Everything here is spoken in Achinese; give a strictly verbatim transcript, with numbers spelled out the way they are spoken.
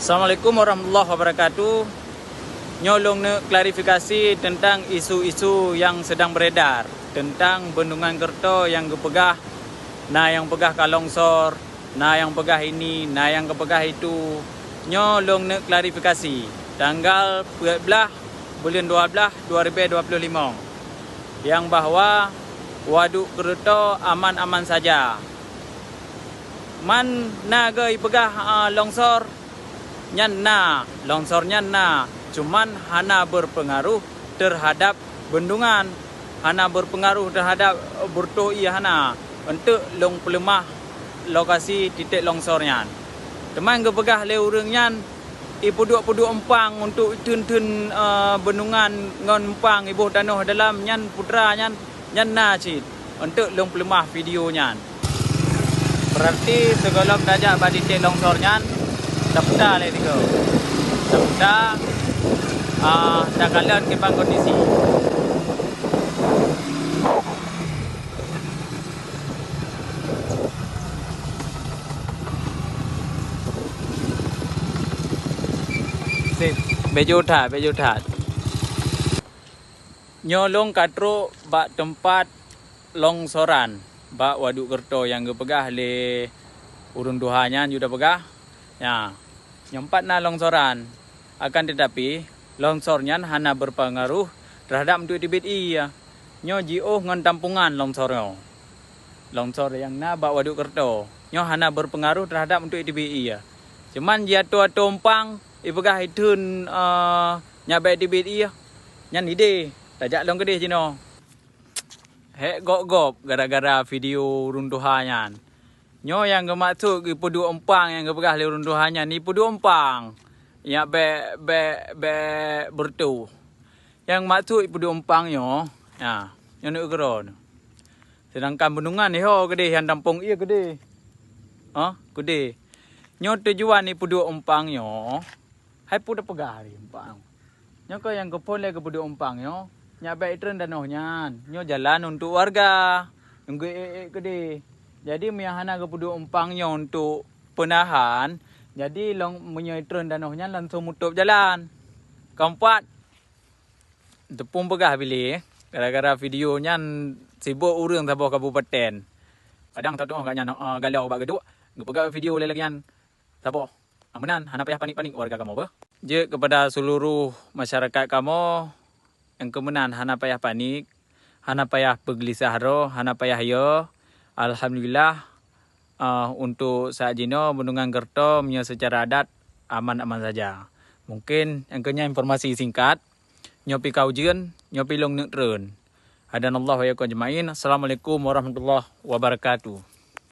Assalamualaikum warahmatullahi wabarakatuh. Nyoe lôn neuk klarifikasi teuntang isu-isu nyang seudang beuredar teuntang Bendungan Keureutoe nyang geupeugah, na nyang peugah ka longsor, na nyang peugah ini, na nyang geupeugah itu. Nyoe lôn neuk klarifikasi. Tanggal peuet blaih buleuen dua blaih dua ribèe dua ploh limong, nyang bahwa Waduk Keureutoe aman-aman saja. Man na geupeugah, a, longsor, nyan na, longsor nyan na, cuman hana berpengaruh terhadap bendungan, hana berpengaruh terhadap, e, beureutoh ié hana. Eunteuk lôn peuleumah lokasi titik longsor nyan. Teuma geupeugah lé ureuëng nyan, ipeuduek-peuduek empang untuk itheun-theun, e, bendungan ngon empang iboh tanoh dalam nyan putra nyan, nyan na cit. Eunteuk lôn peuleumah video nyan. Berarti sigohlom tajak bak titik longsor nyan, taputa lé tigo. Taputa, a, takalon kiban kondisi. Sip, beujeuet that, beujeuet that. Nyoe lôn ka trok bak teumpat longsoran bak Waduk Keureutoe nyang geupeugah lé ureuëng tuha nyan, ju tapeugah. Nya, nyoe pat na longsoran. Akan teutapi, longsor nyan hana berpengaruh terhadap untuk teubiet ié. Nyoe jiôh ngon tampungan longsor nyoe. Longsor nyang na bak Waduk Keureutoe nyoe hana berpengaruh terhadap untuk teubiet ié. Cuman jiatoe-atoe empang, ipeugah itheun, eh, nyak bèk teubiet ié. Nyan idéh, tajak lom keudeh jinoe. Hék gob-gob gara-gara video ureuëng tuha nyan. Nyoe nyang geumaksud geupeuduek empang nyang geupeugah lé ureuëng tuha nyan, ipeuduek empang. Nyak bèk, bèk, bèk beureutoh. Nyang maksud ipeuduek empang nyoe, ha, nyoe neuk keudroe. Seudangkan bendungan iho keudeh, nyang tampông ié keudeh. Ha, keudeh. Nyoe tujuan ipeuduek empang nyoe, hai peue tapeugah lé empang. Nyoe keuh nyang geuphon lé geupeuduek empang nyoe, nyak bèk itreun tanoh nyan. Nyoe jalan untuk warga nyang geu-ék-ék keudeh. Jadi, meunyo hana geupeuduek empang nyoe untuk peunahan, jadi lông meunyo itreun tanoh nyan langsông mutôb jalan. Keumpat, teupeue peugah biléh, gara-gara video nyan sibôk ureuëng saboh kabupaten. Kadang tatu'oh gobnyan, eh, galau bak geuduek, geupeugah video lé lagèe nyan saboh. Meunan, hana payah panik-panik warga kamoe beuh. Jeuet keupada seuluruh masyarakat kamoe, nyang keu meunan hana payah panik, hana payah peugeulisah droe, hana payah yo. Alhamdulillah, eh, untuk saat jinoe Bendungan Keureutoe meunyoe seucara adat aman-aman saja. Mungkin nyang keu nyan informasi singkat. Nyoe pi ka ujeuen, nyoe pi lông neuk treun. Hadanallahu wa iyyakum ajmain. Assalamualaikum warahmatullahi wabarakatuh.